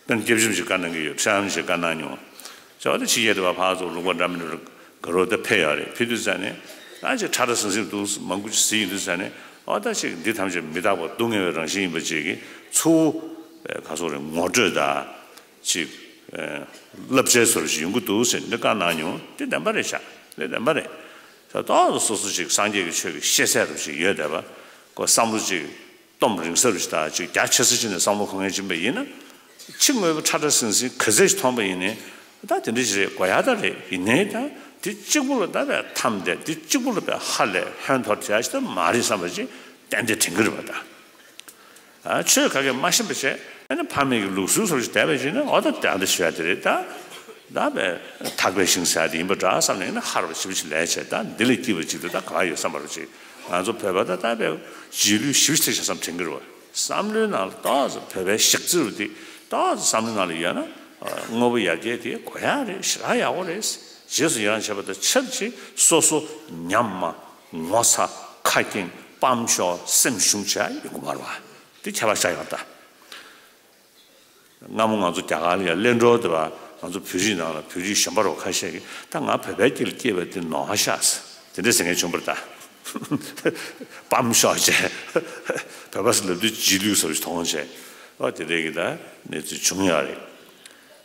དཔེར་ན་སྐྱབས་རྗེ་རིན་པོ་ཆེས་བཀའ་གནང་གི་ཡོད། ཁྲི་རིན་པོ་ཆེས་བཀའ་གནང་མྱོང་། ཅོག་དེ་ཕྱི་རྒྱལ་དུ་བ་ཕར་ཚུར་ལུང་པ་འདྲ་མི་འདྲ་དགའ་རོགས་དེ་ཕེབས་ཡོད་རེད། ཕེབས་དུས་ཙ་ནས་ད་ཅིག་ཁྲ་ཁྲ་ཟིང་ཟིང་འདུག་མང་པོ་ཅིག་གཟིགས་ཡོང་དུས་ཙ་ནས། ཨོ་ད་ཅིག་འདི་ཐམས་ཅད་མི་རྟག་པ་སྡུག་བསྔལ་བའི་རང་བཞིན་ཡིན་པ་ཅིག་གི་ཚུར་ག་སོགས་རེད། ངོ་སྤྲོད་དང་ཅིག་བསླབ་བྱའི་བཟོ་འདྲ་ཞིག་ཡོང་གི་འདུག་ཟེར་འདི་བཀའ་གནང་མྱོང་། འདི་བདེན་པ་རེད་ཤག་འདི་བདེན་པ་རེད། ད་ཏོག་ཙམ་སོ་སོ་ཅིག་སངས་རྒྱས་ཀྱི་ཆོས་ཀྱི་ཤེས་ཚད་རུ་ཅིག་ཡོད་བསྡད་པ། ཁོ་བསམ་བློ་ཅིག་སྟོབས་རིང་ས་རུ་ཞིག་དང་ཅིག་རྒྱ་ཆེ་ས་ཅིག་ནས་བསམ་བློ་འཁོར་མཁན་ཅིག་ཡིན་པ་ཡིན་ན། ཕྱི་དངོས་པོ་ཁྲ་ཁྲ་ཟིང་ཟིང་ག་ཚད་ཅིག་མཐོང་པ་ཡིན་ནའི། ད་དེ་འདྲ་ཞིག་རེད། དགོས་ཡག་ད་རེད། ཡིན་ནའི་ད་དེ་གཅིག་པུ་ལ་ད་དཔེ་འཐམས་ཏེ། དེ་གཅིག་པུ་ལ་དཔེ་ཧ་ལས་ཧོན་འཐོར་བྱ་ཞིག་ད་མ་རེད་བསམ་པ་ཅིག་ཏན་ཏན་དྲན་གྱི་རེད་པ། ད་ཨ་ཆོས་ག་གེ་མ་ཤེས་པ་བྱས། ཨ་ནི་ཕ་མེས་ཀྱི་ལུགས་སྲོལ་སོགས་ཞིག་བསྡད་པ་ཅིག་ན། ཨོ་ད་དེ་འདྲ་ཞིག་ཡ་དེ་རེད། ད་ ད་བས་ཐག་པའི་ཤིང་ཟེར་ཡ་དེ་ཡིན་པ་འདྲ་བསམ་ནས་ན་ཧར་བ་ཞིབ་ཞིབ་ལས་བྱས། ད་འདི་ལས་སྐྱིད་པ་ཅིག་ཏུ་ད་ག་ཡོད་བསམ་པ་རུ་ཅིག་ང་ཚོ་བོད་པ་ད་ད་བས་རྗེས་ལུས་ཞིབ་ཞིབ་བྱས་བསམ་དྲན་གྱི་རེད་བ། བསམ་བློའི་ནང་ལ་ཏོག་ཙམ་བོད་པའི་ཞག་རྩི་རུ་དེ་ཏོག་ཙམ་བསམ་བློའི་ནང་ལ་ཡོད་ན། དངོས་པོ་ཡར་རྒྱས་དེ་གོ་ཡག་རེད། ཞེ་དྲག་ཡག་པོ་རེད། རྗེས་སུ་ཡི་རང་བྱེད་པ་དང་ཆབས་ཅིག་སོ་སོ་ཉམས་མ་ངོ་ཚ་ཁ་སྐྱེངས་སྤམ་ཤོར་སེམས་ཞུམ་བྱས་ཡོང་གི་མ་རེད་བ། དེ་ཁྱད་པར་ཆགས་ཡོང་ད། སྔ་མོ་ང་ཚོ་རྒྱ་གར་ལ་ཡང་གླེང་གྲོགས་དེ་བ་ང་ཚོ་བོད་རིགས་ནང་ལ་བོད་རིགས་གཞོན་པ་རོ་ཁ་ཤས་ཀྱིས་ད་ང་བོད་པའི་སྐྱེས་ལ་སྐྱེས་པ་དེ་ནོར་ཧ་ཤག་ཟེར་དེ་འདྲ་ཟེར་མཁན་བྱུང་བ་རེད་ད། སྤམ་ཤོར་བྱས། བོད་པ་ཟེར་ལབ་དུས་རྗེས་ལུས་བཟོ་ཞིག་མཐོང་བྱས། ཨོ་དེ་འདྲའི་གི་ད་གནས་ཚུལ་བྱུང་ཡོད་རེད།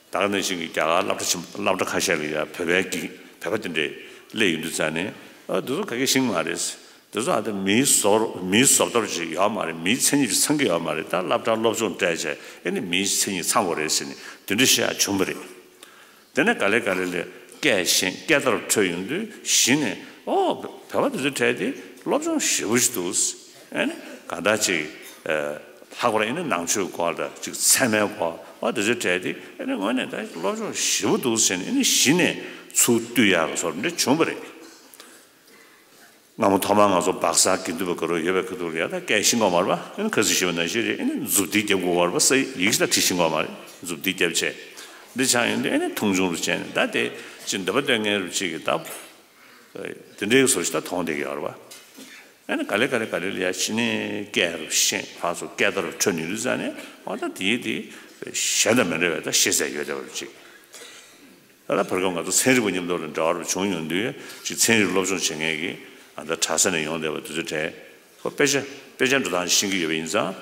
ད་ག་ནང་བཞིན་གྱི་རྒྱ་གར་སློབ་གྲྭ་ཆེན་སློབ་གྲྭ་ཁ་ཤས་ལ་ཡང་བོད་པའི་གི་བོད་པ་དེ་འདྲས་སླེབས་ཡོང་དུས་ཙང་ནས། ཨ་འདི་ཚོ་ག་གེ་ཤེས་མ་རེད། འདི་ཚོ་ཨ་ད་མིའི་བཟོ་མིའི་བཟོ་ལྟ་བུ་ཅིག་ཡོད་མ་རེད། མིའི་མཚན་ཉིད་ཅིག་ཚང་གི་ཡོད་མ་རེད། ད་སློབ་གྲྭ་སློབ་སྦྱོང་སྤྲད་བྱས་ཨེ་ནི་མིའི་མཚན་ཉིད་ཚང་དགོས་རེད་ཟེར་ནས་དེ་འདྲ་བཤད་ཡ་བྱུང་བ་རེད། དེ་ནས་ག་ལེ་ག་ལེ་ལས་སྐད་ཤེས་སྐད་བརྡ་འཕྲོད་ཡོང་དུས་གཞི་ནས་ཨོ་བོད་པ་དེ་ཚོའི་གྲས་དེ་སློབ་སྦྱོང་ཞེ་པོ་ཞིག་འདུག་ཨེ་ནི་གང་ལྟར་ཅིག་ལྷག་པར་ཨེ་ནི་ནང་ཆོས་སྐོར་དང་ཅིག་ཚད་མའི་སྐོར་ཨོ་དེ་ཚོའི་གྲས་དེ་ཨེ་ནི་དངོས་གནས་ད་སློབ་སྦྱོང་ཞེ་པོ་འདུག་ཟེར་ནས་ཨེ་ནི་གཞི་ནས་ཚུར་བཏུས་ཡག་གི་བཟོ་འདྲ་བྱུང་བ་རེད། སྔ་མོ་ཐོག་མར་ང་ཚོ་སྦག་ས་དགེ་འདུན་པ་དགའ་རབ་ཡོད་པའི་ཁ་ཐུག་ལ་ཡ་ད་སྐད་ཤེས་ཀྱི་ཡོད་མ་རེད་པ། ཨེ་ནི་ཁ་སང་ཞུས་པ་ནང་བཞིན་རེད། ཨེ་ནི་མཛུབ་ཐེལ་རྒྱབ་དགོས་པ་རེད་པ། ས་ཡིག་ཞིག་ད་བྲིས་ཤེས་ཀྱི་ཡོད་མ་རེད། མཛུབ་ཐེལ་རྒྱབ་བྱས་འདི་ཆགས་ཡོང་དུས་ཨེ་ནི་མཐོང་ཆུང་རུ་བྱས་ནས་ད་དེ་ཅི་འདོད་པ་སྟོན་མཁན་རུ་ཅིག་གིས་ད་དེ་འདྲའི་བཟོ་ཞིག་ད་མཐོང་བསྡད་ཀྱི་ཡོད་རེད་པ། ཨེ་ནི་ག་ལེ་ག་ལེ་ག་ལེ་ལ་ཡ་ཕྱི་ནས་སྐད་རུ་ཤེས་ཕར་ཚུར་སྐད་བརྡ་རུ་འཕྲོད་ནས་འདུག་ཙང་ནས་ཨ་ད་དེའི་དེ་གཞན་དང་མི་འདྲ་བའི་ད་ཤེས་ཚད་ཡོད་བསྡད་པ་རུ་ཅིག་ད་ལྟ་བར་སྐབས་ང་ཚོ་ཚན་རིག་པ་མཉམ་དུ་ལ་འབྲེལ་བ་རུ་བྱུང་ཡོང་དུས་ཅིག་ཚན་རིག་སློབ་སྦྱོང་བྱེད་མཁན་གྱི་ཨ་ད་གྲྭ་ས་ནས་ཡོང་བསྡད་པ་དེ་ཚོའི་གྲས་ཁོ་དཔེ་ཆ་དཔེ་ཆ་འགྲོ་སྟངས་ཤེས་ཀྱི་ཡོད་པ་ཡིན་ཙང་།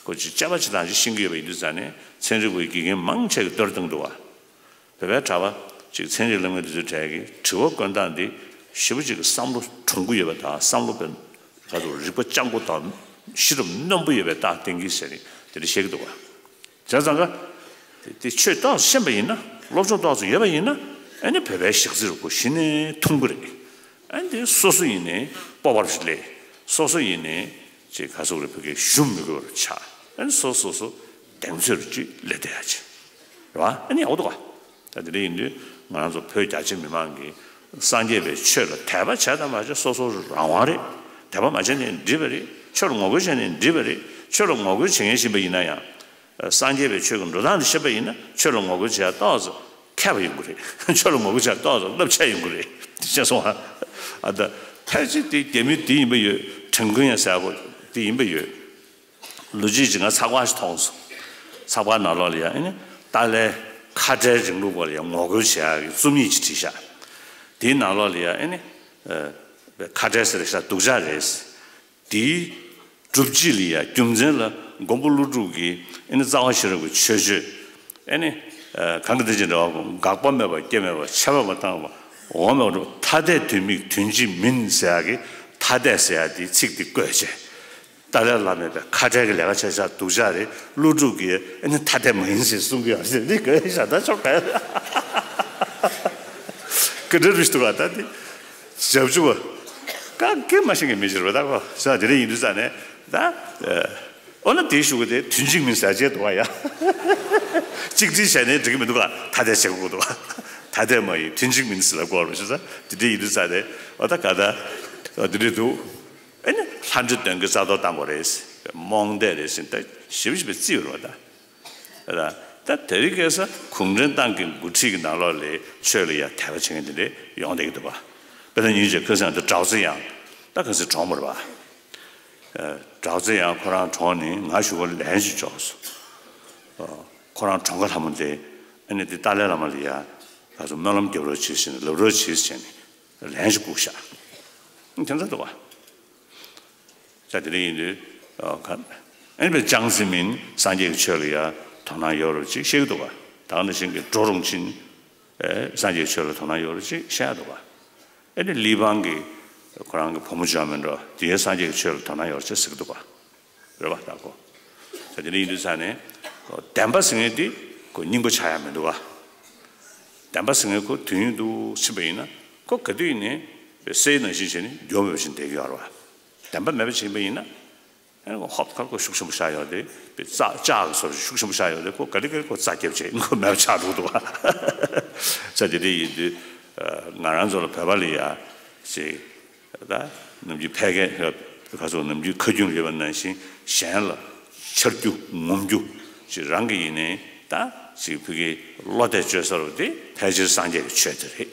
ཁོ་ཅིག་དཔྱད་པ་བྱེད་སྟངས་ཅིག་ཤེས་ཀྱི་ཡོད་པ་ཡིན་དུས་ཙང་ནས་ཚན་རིག་པའི་དགེ་རྒན་མང་ཆེ་གིས་གཏོར་བཏང་འདུག་བ། བོད་པའི་གྲྭ་པ་ཅིག་ཚན་རིག་སློབ་མཁན་དེ་ཚོའི་གྲས་ཀྱི་དྲི་བ་བཀོད་སྟངས་འདི་ཞེ་པོ་ཅིག་གི་བསམ་བློ་གྲུང་པོ་ཡོད་པ་དང་བསམ་བློ་དཔེ་ག་ཚོད་རིག་པ་སྤྱང་པོ་དང་ཤེས་རབ་རྣོན་པོ་ཡོད་པའི་རྟགས་བསྟན་གྱི་ཟེར་ནས་དེ་འདྲ་བཤད་ཀྱི་འདུག་བ། བྱས་ཙང་ཀ་དེ་ཆོས་ཏོག་ཙམ་ཤེས་པ་ཡིན་ན་སློབ་སྦྱོང་ཏོག་ཙམ་ཡོད་པ་ཡིན་ན་ཨ་ནི་བོད་པའི་ཞག་རྩི་རུ་ཁོ་གཞི་ནས་ཐུང་གི་རེད། ཨ་ནི་དེ་སོ་སོ་ཡིན་ནའི་སྤོབས་པ་རུ་སླེབས། སོ་སོ་ཡིན་ནའི་ཅིག་ག་ཟེར་དགོས་རེད། བོད་སྐད་ཞུམ་མི་དགོས་པ་རུ་ཆགས། ཨ་ནི་སོ་སོ་སོ་གདེང་ཚོད་རུ་ཅིག་སླེབས་བསྡད་ཡ་ཅིག་རེད་བ། ཨ་ནི་ཡག་པོ་འདུག་ག་ད་དེ་འདྲ་ཡིན་དུས་ང་རང་ཚོ་བོད་རྒྱ་ཆེ་མི་མང་གིས་སངས་རྒྱས་པའི་ཆོས་ལ་དད་པ་བྱས་དང་མ་བྱས་སོ་སོ་རང་དབང་རེད། དད་པ་མ་བྱས་ནའི་འགྲིག་པ་རེད། ཆོས་ལ་ངོ་རྒོལ་བྱས་ནའི་འགྲིག་པ་རེད། ཆོས་ལ་ངོ་རྒོལ་བྱེད་མཁན་ཞིག་ཡིན་པ་ཡིན་ན་ཡང་། སངས་རྒྱས་པའི་ཆོས་ཀྱི་འགྲོ་སྟངས་དེ་ཤེས་པ་ཡིན་ན་ཆོས་ལ་ངོ་རྒོལ་བྱེད་ཡ་ཏོག་ཙམ་མཁས་པ་ཡོང་གི་རེད། ཆོས་ལ་ངོ་རྒོལ་བྱེད་ཡ་ཏོག་ཙམ་རླབས་ཆེ་ཡོང་གི་རེད། ཤེས་སོང་ཨ། ཨ་ད་ཕལ་ཆེར་དེ་རྒྱ་མི་དེ་ཡིན་པ་ཡོད། ཁྲེང་ཀོན་ཡང་ཟེར་གོ་དེ་ཡིན་པ་ཡོད། ལོ་རྒྱུས་ཅིག་ང་ཚགས་པར་ཞིག་མཐོང་སོང་། ཚགས་པར་ནང་ལོགས་ལ་ཡང་ཨ་ནི་ཏཱ་ལའི་ཁ་བྲལ་རིང་ལུགས་པ་ལ་ཡང་ངོ་རྒོལ་བྱེད་ཡག་གི་རྩོམ་ཡིག་ཅིག་བྲིས་ཤག་དེའི་ནང་ལོགས་ལ་ཡང་ཨ་ནི་ཁ་བྲལ་ཟེར་ཤག་སྡུག་ཅག་རེད། དེའི་སྒྲུབ་བྱེད་ལ་ཡང་རྒྱུ་མཚན་ལ་མགོན་པོ་ཀླུ་སྒྲུབ་ཀྱི་ཨ་ནི་རྩ་བ་ཤེས་རབ་ཀྱི་ཆོས་སྤྱོད་ཨ་ནི་གང་གི་དེ་བཞིན་འདྲ་བ་འགག་པ་མེད་པ་སྐྱེ་མེད་པ་ཆད་པ་མ་བཏང་བ་འོག་མ་ཐ་དད་དོན་དམིགས་དོན་གཅིག་མིན་ཟེར་ཡག་གི་ཐ་དད་ཟེར་ཡག་དེའི་ཚིག་དེ་བཀོད་བྱས། ཏཱ་ལའི་བླ་མས་པའི་ཁ་བྲལ་གྱི་ལས་ཀ་བྱས་ཤག་སྡུག་ཅག་རེད། ཀླུ་སྒྲུབ་ཀྱིས་ཨ་ནི་ཐ་དད་མ་ཡིན་ཟེར་གསུང་གི་ཡོད་ཟེར་འདི་གོ་ཤག་ད་ཆོག་ག་ག་འདྲ་རུ་ཞིག་འདུག་ག་ད་འདི་ཞབས་ཞུ་བ་ག་གེ་མ་ཤེས་མཁན་མི་ཞིག་རེད་པ། ད་གོ་ས་དེ་འདྲ་ཡིན་དུས་ཙང་ནས་ད་ཨོ་ན་དེའི་གཞུག་གུ་དེ་དོན་གཅིག་མིན་ཟེར་བྱས་འདུག་ག་ཡ། གཅིག་སྒྲིལ་བྱས་ནས་འགྲིག་གི་མི་འདུག་ག་ཐ་དད་བྱེད་དགོས་འདུག་ག་ཐ་དད་མ་ཡིན་དོན་གཅིག་མིན་ཟེར་ལ་གོ་རུ་ཞིག་ད་དེ་འདྲ་ཡིན་དུས་ཙང་ནས་ཨོ་ད་ག་ད་ཨོ་དེ་འདྲ་འདུག་ཨེ་ནི་ལྷ་འདྲེ་གདོན་གྱི་རྩ་གཏོར་བཏང་དགོས་རེད། རྨོངས་དད་རེད་ཟེར་ད་ཞིབ་ཞིབ་རྩིས་ཡོད་རེད་བ་ད། ད་དེ་རིང་ཁ་སང་གུང་ཁྲན་ཏང་གི་འགོ་ཁྲིད་ཀྱི་ནང་ལོགས་ལ་ཆོས་ལ་ཡ་དད་པ་བྱེད་མཁན་དེ་འདྲས་ཡོང་བསྡད་ཀྱི་འདུག་བ། དཔེར་ན་ཉིན་ཞིག་ཁ་སང་དེ་གྲྭ་བ་ཚེ་དབྱངས་ད་ཁ་སང་གྲོངས་པ་རེད་བ། གྲྭ་བ་ཚེ་དབྱངས་ཁོ་རང་གྲོངས་ནས་ང་གཞུག་གུ་ལན་ཞིག་འབྱོར་སོང་། ཁོ་རང་གྲོངས་ཁ་ལྷ་མོ་དེ་ཨ་ནི་དེ་ཏཱ་ལའི་བླ་མ་ལ་ཡ་ད་ཚོ་སྨོན་ལམ་རྒྱབ་རོགས་བྱེད་ཟེར་ནས་ལབ་རོགས་བྱེད་ཟེར་ནས། ལན་ཞིག་བསྐུར་ཤག་དེ་ཚོ་འདུག་ག་ད་དེ་འདྲ་ཡིན་དུས་ཨ་ཁ་ཨེ་ནི་ཅང་ཙེ་མིན་སངས་རྒྱས་ཀྱི་ཆོས་ལ་ཡ་དོ་སྣང་ཡོད་རེད་ཅིག་བཤད་ཀྱི་འདུག་ག་ད་ག་ནང་བཞིན་གྱི་ཀྲོའུ་རོང་ཆིན་ཨེ་སངས་རྒྱས་ཀྱི་ཆོས་ལ་དོ་སྣང་ཡོད་རེད་ཅིག་བཤད་ཡ་འདུག་ག་ཨེ་ནི་ལི་པང་གི་ཁོ་རང་གི་བུ་མོ་བྱོན་མི་འགྲོ་དེ་སངས་རྒྱས་ཀྱི་ཆོས་ལ་དོ་སྣང་ཡོད་རེད་ཅིག་ཟེར་གྱི་འདུག་ག་རེད་བ་ད་གོ། ད་དེ་འདྲ་ཡིན་དུས་ཙང་ནས་བདེན་པ་ཟེར་མཁན་དེ་ཁོ་སྙིང་པོ་ཆགས་ཡ་མི་འདུག་བ། བདེན་པ་ཟེར་མཁན་ཁོ་དུས་ཡུན་དུ་ཕྱིན་པ་ཡིན་ན་ཁོ་ག་དུས་ཡིན་ནའི་སའི་ནང་བཞིན་བྱས་ནས་འགྱུར་བ་མེད་པ་བཞིན་བསྡད་ཀྱི་ཡོད་རེད་བ། བདེན་པ་མེད་པ་ཕྱིན་པ་ཡིན་ན་ ཨེ་ཧོབ་ཁར་ཁོ་ཤུགས་ཆེན་པོ་བཞག་ཡོད་དེ་པའི་རྩ་ལྕགས་ཀྱི་བཟོ་ཤུགས་ཆེན་པོ་བཞག་ཡོད་དེ་ཁོ་ག་ལེ་ག་ལེ་ཁོ་རྩ་རྒྱབ་བྱས་ཁོ་མེད་པ་ཆགས་འགྲོ་འདུག་བ། ས་དེ་འདྲ་ཡིན་དུས་ང་རང་ཚོ་ལ་བོད་པ་ལ་ཡ་ཅིག་ད་ནམ་རྒྱུན་ཕལ་སྐད་ཁ་སོགས་ནམ་རྒྱུན་ཁ་རྒྱུན་ཡོད་པ་ནང་བཞིན་གཞན་ལ་ཆར་རྒྱུ་ངོམ་རྒྱུ་ཅིག་རང་གི་ཡིན་ནའི་ད་ཅིག་ཕ་གིའི་བློ་གཏད་བཅོལ་ས་རུ་དེ་ཕལ་ཆེར་སངས་རྒྱས་ཀྱི་ཆོས་དེ་རེད།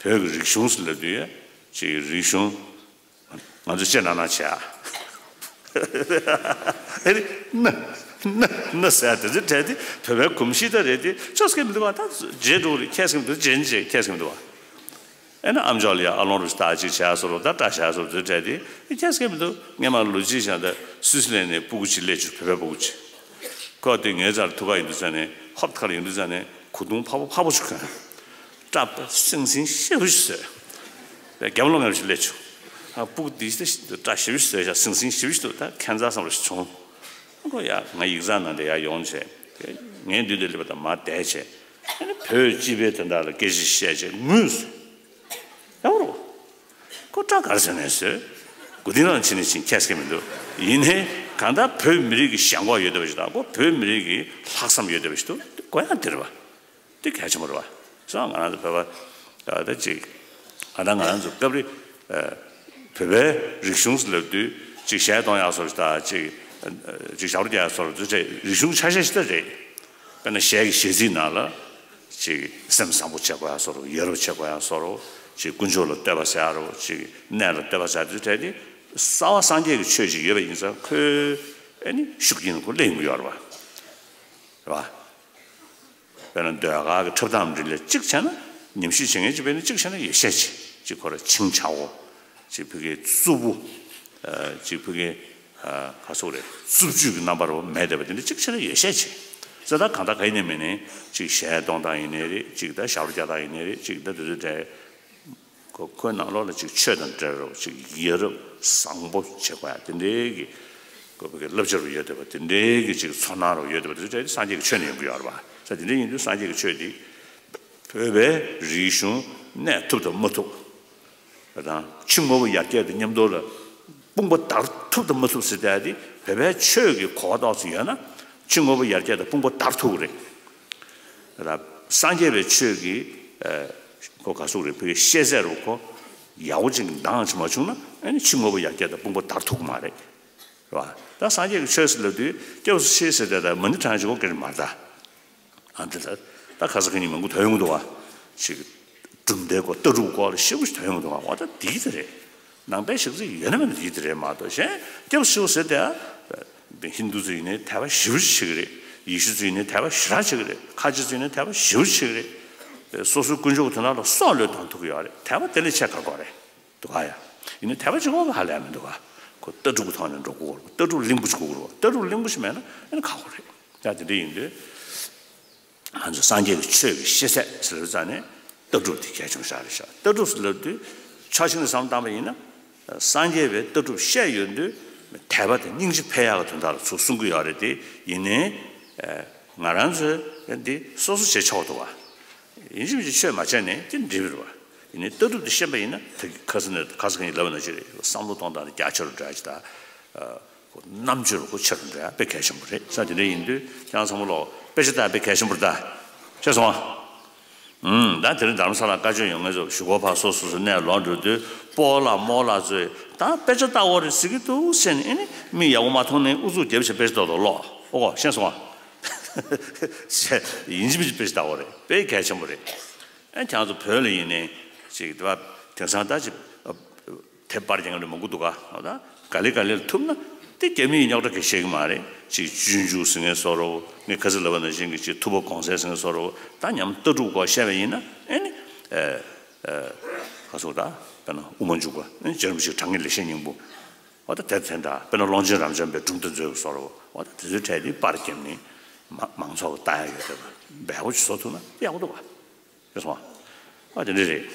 བོད་ཀྱི་རིག་གཞུང་ཟེར་ལབ་དུས་ཡ་ཅིག་རིག་གཞུང་། ང་ཚོ་སྤྱིར་ནང་ནང་བྱས་ཨ། ཨེ་རེད། ན་ན་ན་ཟེར་དེ་ཚོ་བྲལ་ཏེ་བོད་པའི་གོམས་གཤིས་ད་རེད་དེ་ཆོས་སྐད་མི་འདུག་བ། ད་བརྗེད་འགྲོ་རེད། ཁྱད་སྐད་མི་འདུག་བརྗེད་བརྗེད་ཁྱད་སྐད་མི་འདུག་བ། ཨེ་ན་ཨམ་ཅོག་ལ་ཡ་ཨ་ལོང་རུ་སྟག་ཅིག་བྱས་སོ་རུ་ད་སྐྲ་བྱས་སོ་རུ་དེ་བྲལ་ཏེ་ཁྱད་སྐད་མི་འདུག་སྔས་མ་ལོ་གཅིག་བཞག་ད་སུད་སི་ལན་ནས་སྤུ་གུ་ཅིག་སླེབས་བྱུང་། བོད་པའི་སྤུ་གུ་ཅིག་ཁོ་དེ་ངའི་རྩར་ཐུག་ག་ཡིན་དུས་ཙ་ནས་ཧོབ་ཁར་ཡིན་དུས་ཙ་ནས་གོས་ཐུང་ཕ་བོ་ཕ་བོ་ཅིག་གོན། སྐྲ་སིང་སིང་ཞེ་པོ་ཞིག་བཟོས། རྒྱབ་ལོགས་ངར་ཞིག་སླེབས་བྱུང་། ཨ་སྤུ་གུ་འདི་སྐྲ་ཞེ་པོ་ཞིག་བཟོས་ཤག་སིང་སིང་ཞེ་པོ་ཞིག་འདུག་ད་ཁྱད་མཚར་བསམ་པ་ཞིག་བྱུང་། ཁོ་ཡ་ང་ཡིག་ཚང་ནང་དེ་ཡར་ཡོང་བྱས། ངའི་མདུན་དེ་སླེབས་པ་དང་མར་བསྡད་བྱས། ཨ་ནི་བོད་སྤྱི་པའི་དོན་དག་ལ་སྐད་ཆ་བཤད་བྱས་ངུས་སོང་། ཡག་པོ་རེད། ཁོ་སྐྲ་ག་རེ་བཟོས་ནས་བཟོས། མགོ་རྟིང་ལ་ཕྱིན་ནས་ཕྱིན་ཁྱད་སྐད་མི་འདུག་ཡིན་ནའི་གང་ལྟར་བོད་མི་རིགས་ཀྱི་ཞེན་ཁོག་ཡོད་བསྡད་པ་ཞིག་དང་ཁོ་བོད་མི་རིགས་ཀྱི་ལྷག་བསམ་ཡོད་བསྡད་པ་ཞིག་འདུག་དེ་གོ་ཡག་དེ་རེད་བ། དེ་གལ་ཆེན་པོ་རེད་བ། སོང་ང་རང་ཚོ་བོད་པ་ད་ཅིག་ད་ལྟ་ང་རང་ཚོ་སྐབས་རེ་བོད་པའི་རིག་གཞུང་ཟེར་ལབ་དུས་ཅིག་གཞས་གཏོང་ཡག་སོགས་ད་ཅིག་ཅིག་ཞབས་བྲོ་རྒྱག་ཡག་སོགས་རེད། རིག་གཞུང་ཆ་ཤས་ཤིག་ད་རེད། དཔེར་ན་གཞས་ཀྱི་གཞས་ཚིག་ནང་ལ། ཅིག་སེམས་བཟང་པོ་བྱེད་དགོས་ཡ་སོགས་རོ། ཡ་རབས་བྱེད་དགོས་ཡ་སོགས་རོ། ཅིག་དཀོན་མཆོག་ལ་བསྟོད་པ་ཟེར་ཡ་རོ། ཅིག་གནས་ལ་བསྟོད་པ་ཟེར་ཡ་དེ་གྲས་དེ་གསར་བ་སངས་རྒྱས་ཀྱི་ཆོས་ཅིག་ཡོད་པ་ཡིན་ཙང་ཁོའི་ཨེ་ནི་ཤུགས་རྐྱེན་ཁོ་སླེབས་ཡོང་གི་ཡོད་རེད་བ། རེད་བ། དཔེར་ན་ཟློས་གར་གྱི་འཁྲབ་སྟངས་རིགས་ལ་གཅིག་བྱས་ན་ཉམས་ཞིབ་བྱེད་མཁན་གཅིག་དཔེར་ན་གཅིག་བྱས་ན་ཡོད་ཤས་ཆེ། ཅིག་ཁོ་ར་ཆིང་ཆའོ། ཅིག་ཕ་གིའི་གཙུག་པོ། ཅིག་ཕ་གིའི་ག་སོགས་རེད། རྩུབ་སྤྱོད་ཀྱི་རྣམ་པ་རུ་མེད་བསྡད་པ་དེ་འདྲ་གཅིག་བྱས་ན་ཡོད་ཤས་ཆེ། ཙི་ད་གང་ལྟར་ག་ཡིན་ནའི་མིན་ནའི་ཅིག་གཞས་གཏོང་སྟངས་ཡིན་ནའི་རེད། ཅིག་ད་ཞབས་བྲོ་རྒྱག་སྟངས་ཡིན་ནའི་རེད། ཅིག་ད་དེ་ཚོ་འདྲ། ཁོ་ཁོའི་ནང་ལོགས་ལ་ཅིག་ཆོས་དང་འབྲེལ་རོགས་ཅིག་ཡ་རབས་བཟང་པོ་བྱེད་དགོས་ཡ་དེ་འདྲའི་གི་ཁོ་བོད་ཀྱི་བསླབ་བྱ་རུ་ཡོད་བསྡད་པ་དེ་འདྲའི་གི་ཅིག་ཚོར་སྣང་རུ་ཡོད་བསྡད་པ་དེ་ཚོ་སངས་རྒྱས་ཀྱི་ཆོས་ནས་ཡོང་གི་ཡོད་རེད་བ། ས་དེ་འདྲ་ཡིན་དུས་སངས་རྒྱས་ཀྱི་ཆོས་འདི་བོད་པའི་རིག་གཞུང་གནས་ཐུབ་དང་མ་ཐུབ། དང་ཕྱི་དངོས་པོ་ཡར་རྒྱས་དང་མཉམ་དུ་ལ་དཔུང་པ་བརྡར་ཐུབ་དང་མ་ཐུབ་ཟེར་བསྡད་དེ་བོད་པའི་ཆོས་ཀྱི་གོ་བ་ཏོག་ཙམ་ཡོད་ན་ཕྱི་དངོས་པོ་ཡར་རྒྱས་དང་དཔུང་པ་བརྡར་ཐུབ་ཀྱི་རེད། ད་སངས་རྒྱས་པའི་ཆོས་ཀྱི་ཁོ་ག་ཟུག་རེད། བོད་ཀྱི་ཤེས་ཚད་རུ་ཁོ་ཡག་པོ་ཅིག་འདང་ཅིག་མ་བྱུང་ན་ཨ་ནི་ཕྱི་དངོས་པོ་ཡར་རྒྱས་དང་དཔུང་པ་བརྡར་ཐུབ་ཀྱི་མ་རེད། རེད་བ། ད་སངས་རྒྱས་ཀྱི་ཆོས་ཟེར་ལབ་དུས་སྐྱབས་སུ་མཆི་ཟེར་དེ་ད་མ་ཎི་བགྲང་ཅིག་གོ་སྐད་མ་རེད་ད། ཨ་འདི་ལ་ད་ཁ་ས་ཁ་ཉིན་མང་པོ་ཐོན་ཡོང་གི་འདུག་བ། ཅིག་གྲུབ་མཐའི་སྐོར་ལྟ་གྲུབ་སྐོར་ལ་ཞེ་པོ་ཞིག་ཐོན་ཡོང་གི་འདུག་བ། འོ་ད་འདི་གི་དེ་རེད། ནང་པའི་ཞིག་ཚིག་ཡོད་ན་མེད་ན་འདི་གི་དེ་རེད་མ་གཏོགས་གཞན་སྐྱབས་སུ་མཆིའོ་ཟེར་དེ་ཨ། ཧིན་དུ་ཚོ་ཡིན་ནའི་དད་པ་ཞེ་པོ་ཞིག་བྱེད་ཀྱི་རེད། ཡེ་ཤུ་ཚོ་ཡིན་ནའི་དད་པ་ཞེ་དྲག་བྱེད་ཀྱི་རེད། ཁ་ཆེ་ཚོ་ཡིན་ནའི་དད་པ་ཞེ་པོ་ཞིག་བྱེད་ཀྱི་རེད། སོ་སོའི་དཀོན་མཆོག་གི་དོན་དག་ལ་སྲོག་བློས་གཏོང་ཐུབ་ཀྱི་ཡོད་རེད། དད་པ་དེ་ལས་ཆེ་ག་དགོས་རེད། འདུག་ག་ཡ། ཡིན་ནའི་དད་པ་བྱེད་དགོས་ག་ཧ་ལས་མི་འདུག་ག་ཁོ་ལྟ་གྲུབ་ཀྱི་ཐོག་ནས་འགྲོ་དགོས་རེད། ལྟ་གྲུབ་གླིང་བུ་ཞིག་དགོས་རེད། ལྟ་གྲུབ་གླིང་བུ་ཞིག་མེད་ན་ཨ་ནི་ཁག་པོ་རེད། ད་དེ་འདྲ་ཡིན་དུས། ང་ཚོ་སངས་རྒྱས་ཀྱི་ཆོས་ཀྱི་ཤེས་ཚད་ཟེར་བའི་རྩ་ནས་ལྟ་གྲུབ་དེ་གལ་ཆེན་པོ་ཞིག་རེད་ཤག་ལྟ་གྲུབ་ཟེར་ལབ་དུས་ཕྱོགས་གཅིག་ནས་བསམ་བློ་བཏང་པ་ཡིན་ན། སངས་རྒྱས་པའི་ལྟ་གྲུབ་བཤད་ཡོང་དུས་དད་པ་དང་སྙིང་རྗེ་འཕེལ་ཡག་གི་དོན་དག་ལ་ཚུར་གསུང་གི་ཡོད་རེད་དེ། ཡིན་ནའི་ང་རང་ཚོས་འདི་སོ་སོ་བྱེད་ཆོག་འདུག་བ། ཡིན་གཅིག་མིན་གཅིག་ཆོས་མ་བྱས་ནས་དེ་འགྲིག་པ་རེད་བ། ཡིན་ནའི་ལྟ་གྲུབ་དེ་ཤེས་པ་ཡིན་ན་ད་གི་ཁ་སང་ནས་ཁ་སང་གི་ལབ་པ་ནང་བཞིན་རེད། བསམ་བློ་གཏོང་སྟངས་དེ་རྒྱ་ཆེ་རུ་འགྲོ་ཡག་ཅིག་དང་། ཁོ་རྣམ་དཔྱོད་ལ་ཁོ་ཆེ་རུ་འགྲོ་ཡག་དཔེ་གལ་ཆེན་པོ་རེད། ས་དེ་འདྲ་ཡིན་དུས་ཁྱེད་རང་ཚང་མ་ལོག་དཔེ་ཆ་ལྟ་དཔེ་གལ་ཆེན་པོ་རེད་ད། ཤེས་སོང་ཨ། ཨུམ། ད་དེ་རིང་རྡ་རམ་ས་ལར་བཀའ་ཆོས་ཡོང་མཁན་ཚོ་གཞུག་གུ་ཕར་སོ་སོ་སོ་གནས་ལོག་འགྲོ་དུས་སྤོ་ལགས་རྨོ་ལགས་ཚོས་ད་དཔེ་ཆ་ལྟ་དགོས་རེད་ཟེར་གྱི་འདུག་ཟེར་ནས་ཨེ་ནི་མི་ཡག་པོ་མ་མཐོང་ནས་ཨུ་ཚུགས་རྒྱབ་བྱས་དཔེ་ཆ་ཏོག་ཏོག་ཀློག་ཨོ་ཤེས་སོང་ཨ། ཡིན་གཅིག་མིན་གཅིག་དཔེ་ཆ་ལྟ་དགོས་རེད། དཔེ་གལ་ཆེན་པོ་རེད། ཨེ་ཁྱེད་ཚོ་བོད་ལ་ཡིན་ནའི་ཅིག་དེ་བ་དེང་སང་ད་ཅིག་དེབ་པར་རྒྱག་མཁན་མང་པོ་འདུག་ག་ཨོ་ད་ག་ལེ་ག་ལེ་ལ་ཐུབ་ན་དེ་རྒྱ་མི་ཡིས་རྙོག་དྲ་གང་ཡང་བཤད་ཀྱི་མ་རེད། ཅིག་སྤྱོད་འཇུག་ཟེར་མཁན་བཟོ་འདྲ་བོ། ངས་ཁ་སང་ལབ་པ་ནང་བཞིན་གྱི་ཅིག་ཐུབ་པ་གོང་གསལ་ཟེར་མཁན་བཟོ་འདྲ་བོ། ད་ཉམས་ལྟ་གྲུབ་སྐོར་བཤད་པ་ཡིན་ན་ཨེ་ནི་ཨེ་ཨེ་ག་ཚོད་ད་དཔེར་ན་དབུ་མ་འཇུག་པ་ཨེ་ནི་རྗེ་རིན་པོ་ཆེའི་དྲང་ངེས་ལེགས་བཤད་སྙིང་པོ། ཨོ་ད་དེ་དེ་འདྲ་དཔེར་ན་ཀློང་ཆེན་རབ་འབྱམས་པའི་གྲུབ་མཐའ་མཛོད་བཟོ་འདྲ་བོ། ཨོ་ད་དེ་ཚོའི་གྲས་དེ་པར་བརྒྱབ་ནས་མ་མང་ཚོགས་ཀྱི་ལྟ་ཡག་ཡོད་བསྡད་པ་འབེལ་པོ་ཅིག་བཟོ་ཐུབ་ན་ཡག་པོ་འདུག་ག་ཤེས་སོང་ཨ། ཨ་དེ་འདྲ་རེད།